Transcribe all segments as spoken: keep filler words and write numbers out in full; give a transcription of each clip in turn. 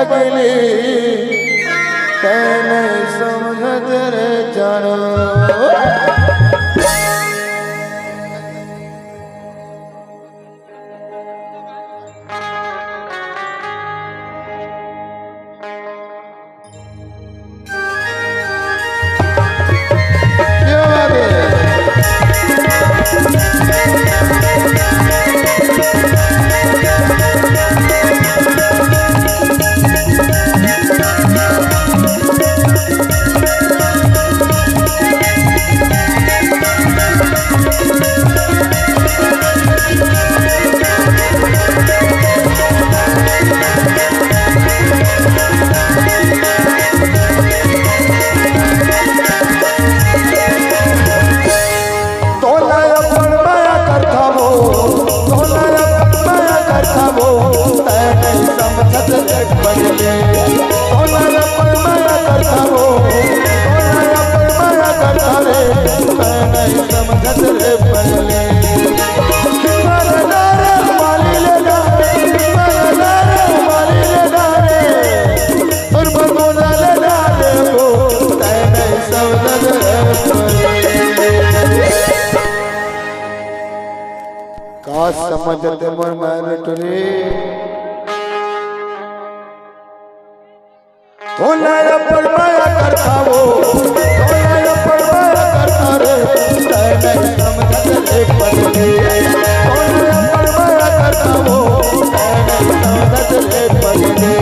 अगली तैने समझत रे जानो। क्या बात है? तोला अपन माया करथवो, तोला अपन माया करथवो, तै नहीं समझत रे पगले। तोला अपन माया करथवो, तोला अपन माया करथवे, तै नहीं समझत रे पगले। कितना रे माली ले जा, कितना रे माली ले जा रे। और भगवान ले डाले वो, तै नहीं समझत रे। का समझते मोर माया बेटू रे? तोला अपन माया करथवो, तोला अपन माया करथवे, तै नहीं समझत रे पगले। तोला अपन माया करथवो, तै नहीं समझत रे पगले।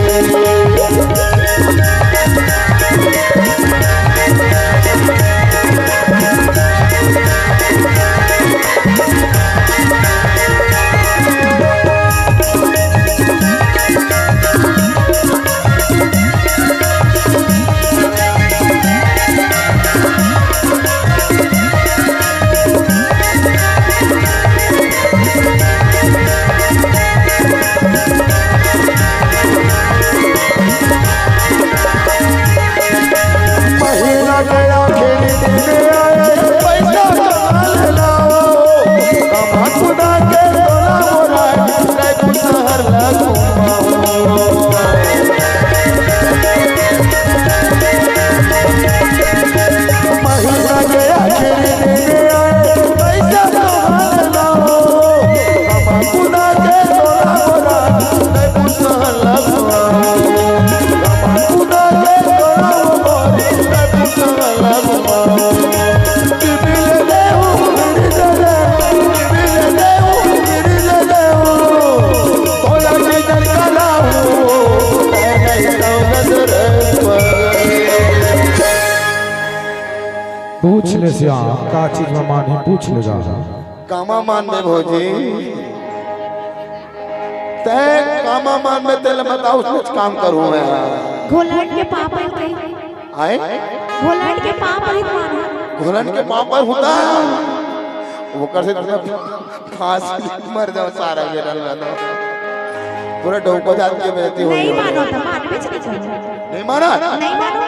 महीना के आखिरी दिन आए, पैसा कमा ले लाओ। कमा कुदा के तोला मोरा, नहीं कुछ शहर ला घुमाओ। महीना के आखिरी दिन आए, पैसा कमा ले लाओ। कमा कुदा के तोला मोरा, नहीं कुछ शहर ला घुमाओ। पूछ ले श्याम, का चीज में मान हे, पूछ ले जा। कामा मान में भौजी, तै कामा मान में तेल बताओ, कुछ काम करूं मैं। घोलट के पाप है तै। आए? घोलट के पाप है मान। घोलट के पाप पर होता। वो कर से तुम्हें फांसी मर जाओ सारा बेटा लगा दो। पूरा डौको जात के बेइज्जती हो नहीं गई। मानो तो मान भी नहीं करो। नहीं माना? नहीं मानो।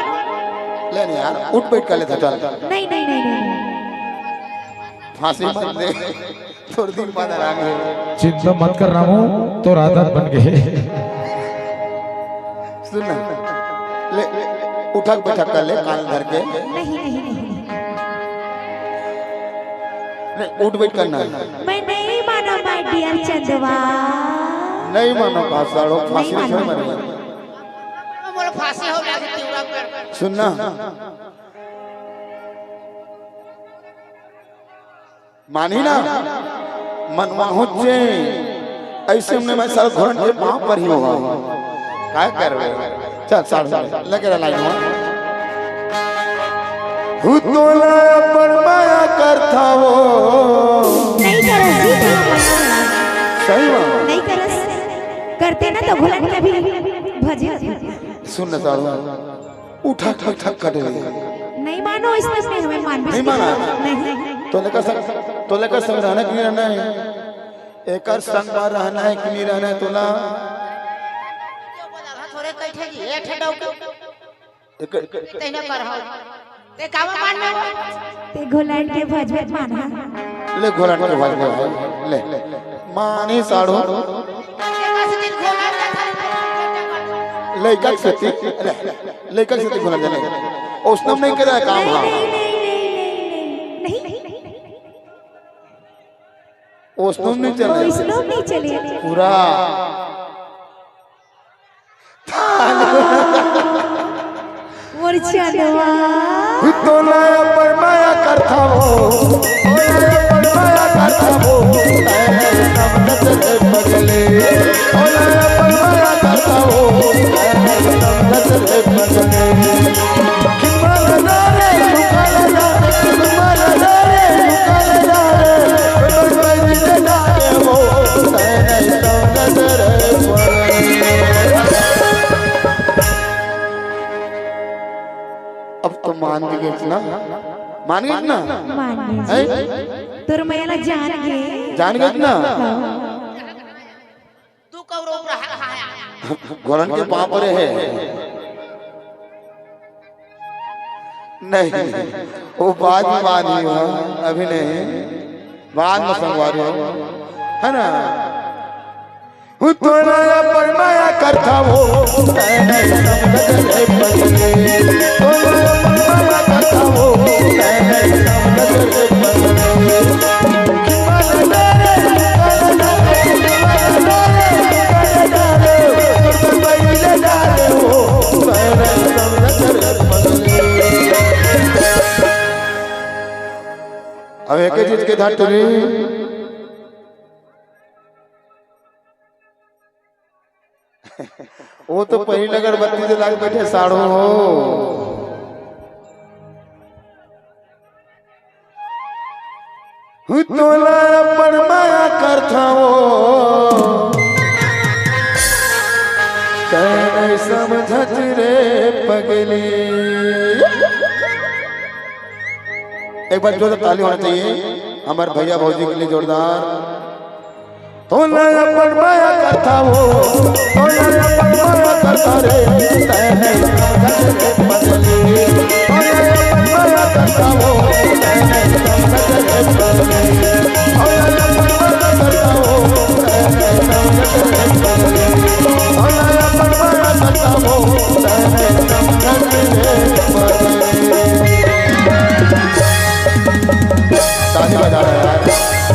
ले नहीं यार, उठ बैठ कर ले तो चल। नहीं, नहीं, नहीं, नहीं, नहीं। फांसी मत दे। थोड़े दिन बाद आराम है। चिंता मत कर रामू, तोर आदत बन गए। सुन ना, ले, उठक बैठक कर ले, कान धर के। नहीं, नहीं, नहीं, नहीं। नहीं, उठ बैठ करना है। मैं नहीं माना, my dear चंदवा। नहीं मानो का सालो, फांसी नहीं मानो। बोलो, फांसी हो गया कि तिवरा पर। सुन ना। मानी ना, मनवाहूं चे, ऐसे हमने मैं साला घोरन के पांव पर ही होगा। काय कर रहे हो? चल, चल, चल, लगे रह लाइन में। हु तोला अपन माया करथवो। नहीं करस जी, नहीं करस। सही बात। नहीं करस। करते ना तो घोलन के भी भजे। सुन ना सालो। उठा, ठक, ठक कर दे। नहीं मानो, इसने हमें मान भी नहीं माना। नहीं। तो लेकर संग, तो लेकर संग रहना कि नहीं रहना है? एकर संग में रहना है कि नहीं रहना है तोला? थोड़े कैठे जी, ए ठे डौकी। एक, एक, तैने कर हो। ते कामा मान में हो? ते घोलट के भजवत मान हा। ले घोलट के भजवत मान, ले। मानी साढ़ू। एकासे दिन घोलट के खाली लइका के सेती, अरे, लइका के सेती घोलन जाने। ओसनम नहीं करे काम, हाँ। नहीं, नहीं, नहीं, नहीं, नहीं। ओसनम नहीं चले। ओसनम नहीं चले। पूरा। मोर चनवा। तोला अपन माया करथावो, तोला अपन माया करथावो, तैं नहीं समझत रे पगली। तोला अपन माया करथावो, तैं नहीं समझत रे पगली। खिमल ना रे, झुकल ना रे, खिमल ना रे, झुकल ना रे, कोई कोई ना रे हो, तैं नहीं समझत रे पगली। अब तो मान गे ना, मान गे ना, मान गे। हैं? तोर मया ला जान गे। जान गे ना? हाँ। तू कौरो रहा है। घोलन के पाँव परे हे। नहीं, वो बाद में मान ही हो, अभी नहीं, बाद में संगवारी हो, है ना? तोला अपन माया करथावो, तैं नहीं समझत रे पगली। तोला अपन माया करथावो, तैं नहीं समझत रे पगली। अब एक चीज के ध्यान टुरी। वो तो पहिली अगरबत्ती जला के बैठे साढ़ू हो। हूँ तोला अपन माया करथावो, तैं नहीं समझत रे पगली। एक बार जोरदार ताली होना चाहिए हमारे भैया भौजी के लिए, जोरदार। तोला अपन माया करथावो, तोला अपन माया करथा रे, तैं नहीं